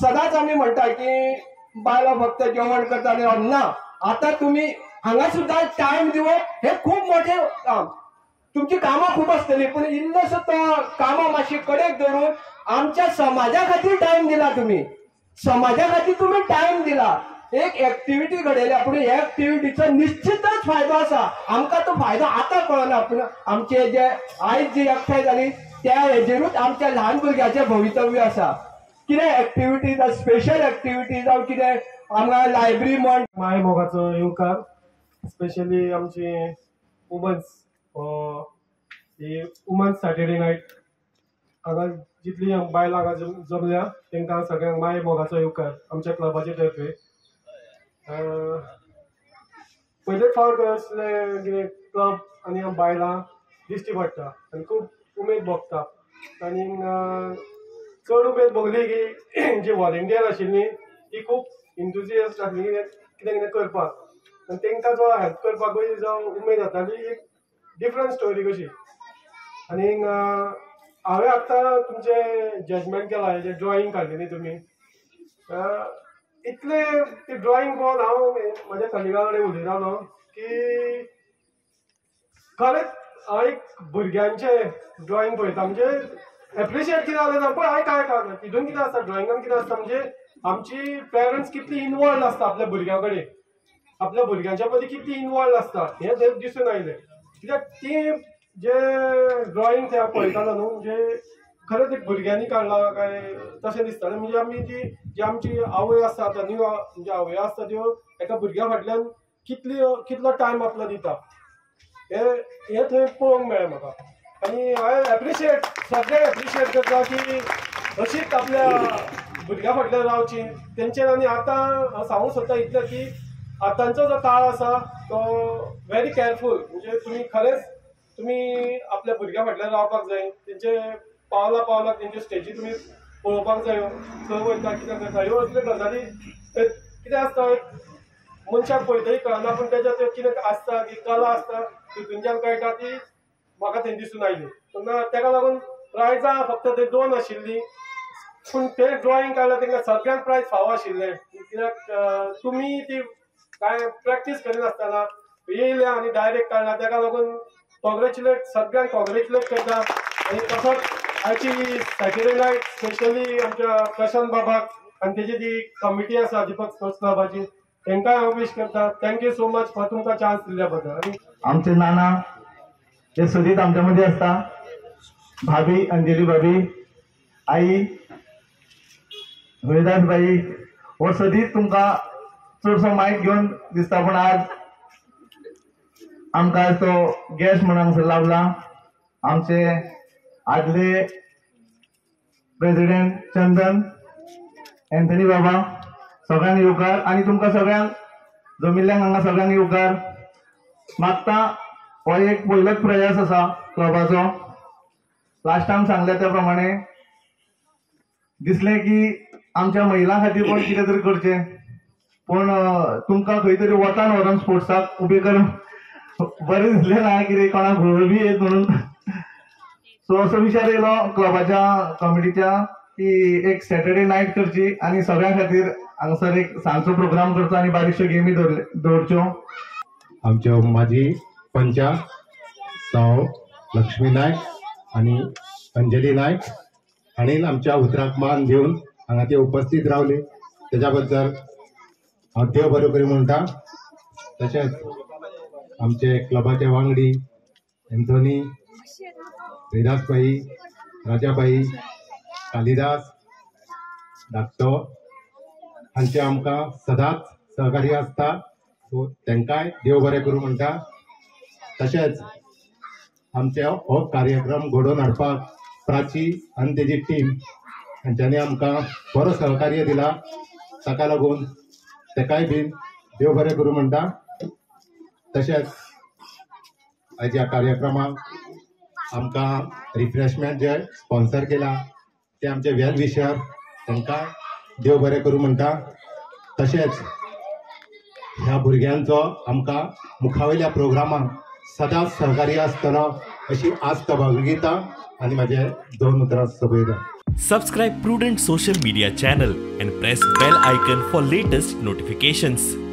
सदांच आमी म्हणटा की बायलो फक्त जेवण करता आनी ना, आतां तुमी हांगा सुद्दां टायम दिवप हे खूब मोठे काम। तुमची कामां खूब आसतली पूण इल्लोसो तो कामां मातशी कडेक धरून आमच्या समाजा खातीर टायम दिला तुमी, समाजा खातीर तुमी टायम दिला, एक एक्टिविटी घडयल्या। पूण ह्या एक्टिविटीचो निश्चितच फायदो आसा, आमकां तो फायदो आतां कळना, पूण आमचे जे आयज जी एकठांय जाली त्या हेजेरूच आमच्या ल्हान भुरग्याचें भवितव्य आसा। कितें एक्टिविटी जावं स्पेशल एक्टिविटी जावं कितें आमकां लायब्ररी म्हण माय मोगाचो येवकार स्पेशली आमची वुमन्स ही वुमन्स सॅटर्डे नायट हांगा जितली बायलां हांगा जमल्या तांकां सगळ्यांक माय मोगाचो येवकार आमच्या क्लबाचे तर्फे। पयलेच फावट असले कितें क्लब आनी बायलां दिश्टी पडटा आनी खूब उमेद भोगता आनी चड उमेद भोगली की जी वॉलंटियर आशिल्ली ती खूब इंतुजियस्ट आसली कितें कितें करपाक आनी तांकां जो हेल्प करपाकूय जो उमेद जाताली एक डिफरंट स्टोरी कशी। आनी हांवें आतां तुमचें जजमेंट केलां, जें ड्रॉइंग काडली न्ही तुमी, इतले ती ड्रॉइंग पळोवन हांव म्हज्या कलिगा कडेन उलयतालो की खरेंच हांव एक भुरग्यांचें ड्रॉइंग पळयता म्हणजे एप्रिशिएट कितें जालें ना, पण हांवें काय कळना तितून कितें आसता ड्रॉइंगान कितें आसता म्हणजे आमची पेरंट्स कितली इनवॉल्व आसता आपल्या भुरग्यां कडेन, आपल्या भुरग्यांच्या मदीं कितली इनवॉल्व आसता हें दिसून आयलें। कित्याक ती जे ड्रॉइंग ते हांव पळयतालो न्हू म्हणजे खरेंच एक भुरग्यांनी काडला काय तशें दिसतालें। म्हणजे आमी ती जी आमची आवय आसता आतां न्यू म्हणजे आवय आसता त्यो एका भुरग्या फाटल्यान कितलो टायम आपलो दिता हें थंय पळोवंक मेळ्ळें म्हाका। आनी हांवें एप्रिशिएट सगळ्यांक एप्रिशिएट करता की अशीच आपल्या भुरग्यां फाटल्यान रावची तेंचेर। आनी आतां हांव सांगूंक सोदता इतलें की आतांचो जो काळ आसा तो व्हेरी केअरफूल, म्हणजे तुमी खरेंच तुमी आपल्या भुरग्यां फाटल्यान रावपाक जाय, तेंचे पावला पावलाक तेंच्यो स्टेजी तुमी पळोवपाक जायो, खंय वयता कितें करता ह्यो असल्यो गजाली कितें आसता एक मनशाक पळयतकीर कळना, पूण तेज्या त्यो कितें आसता की कला आसता तितूनच्यान कळटा ती म्हाका थंय दिसून आयली। तेन्ना तेका लागून प्रायजां फक्त ते 2 आशिल्लीं पूण ते ड्रॉइंग काडलें तांकां सगळ्यांक प्रायज फावो आशिल्लें, कित्याक तुमी ती कांय प्रॅक्टीस करिनासतना येयल्या आनी डायरेक्ट काडला, तेका लागून कॉंग्रेच्युलेट सगळ्यांक कॉंग्रेच्युलेट करता। आनी तसोच आयची सॅटर्डे नायट स्पेशली आमच्या प्रशांत बाबाक आनी तेजी जी कमिटी आसा दीपक स्पोर्ट्स क्लबाची तांकांय हांव वीश करता thank you so much for तुमकां चान्स दिल्ल्या बद्दल। आनी आमचे नाना ते सदीत आमच्या मदीं आसता, भाभी अंजली भाभी, आई हरिदास भाई हो सदीत तुमकां चडसो मायक घेवन दिसता, पूण आज आमकां आज तो गेस्ट म्हणून हांगासर लावला आमचे आदले प्रेसिडेंट चंदन एंथनी बाबा, सगळ्यांक येवकार आनी तुमकां सगळ्यांक जमिल्ल्यांक हांगा सगळ्यांक येवकार मागता। हो एक पयलोच प्रयास आसा क्लबाचो, लास्ट टायम सांगल्या त्या प्रमाणे दिसलें की आमच्या महिलां खातीर पण कितें तरी करचें, पूण तुमकां खंय तरी वतान व्हरोन स्पोर्ट्साक उबे करून बरें दिसलें ना कितें कोणाक घोळ बी येत म्हणून, सो असो विचार येयलो क्लबाच्या कमिटीच्या की एक सॅटर्डे नायट करची आनी सगळ्यां खातीर हांगासर एक सांजचो प्रोग्राम करचो आनी बारीकश्यो गेमी दवरच्यो। आमच्यो माजी पंचा साव लक्ष्मी नायक आनी अंजली नायक हांणी आमच्या उतराक मान दिवन हांगा ते उपस्थित रावले तेज्या बद्दल हांव देव बरो करूं म्हणटा। तशेंच आमचे क्लबाचे वांगडी एंथोनी, हरिदासभाई, राजाभाई, कालिदास, धाकटो हांचे आमकां सदांच सहकार्य आसता, सो तांकांय देव बरें करूं म्हणटा। तशेंच आमचे हो कार्यक्रम घडोवन हाडपाक प्राची आनी तेजी टीम हांच्यांनी आमकां बरो सहकार्य दिला, ताका लागून तेकाय बीन देव बरें करूं म्हणटा। तशेंच आयज ह्या कार्यक्रमाक आमकां रिफ्रेशमेंट जे स्पॉन्सर केला ते आमचे वेल विशर तांकां देव बरें करूं म्हणटा। तशेंच ह्या भुरग्यांचो आमकां मुखावयल्या प्रोग्रामाक सदांच सहकार्य आसतलो अशी आस्त बाळगिता आनी म्हाजे 2 उतरां सोंपयता। Subscribe Prudent Social Media channel and press bell icon for latest notifications.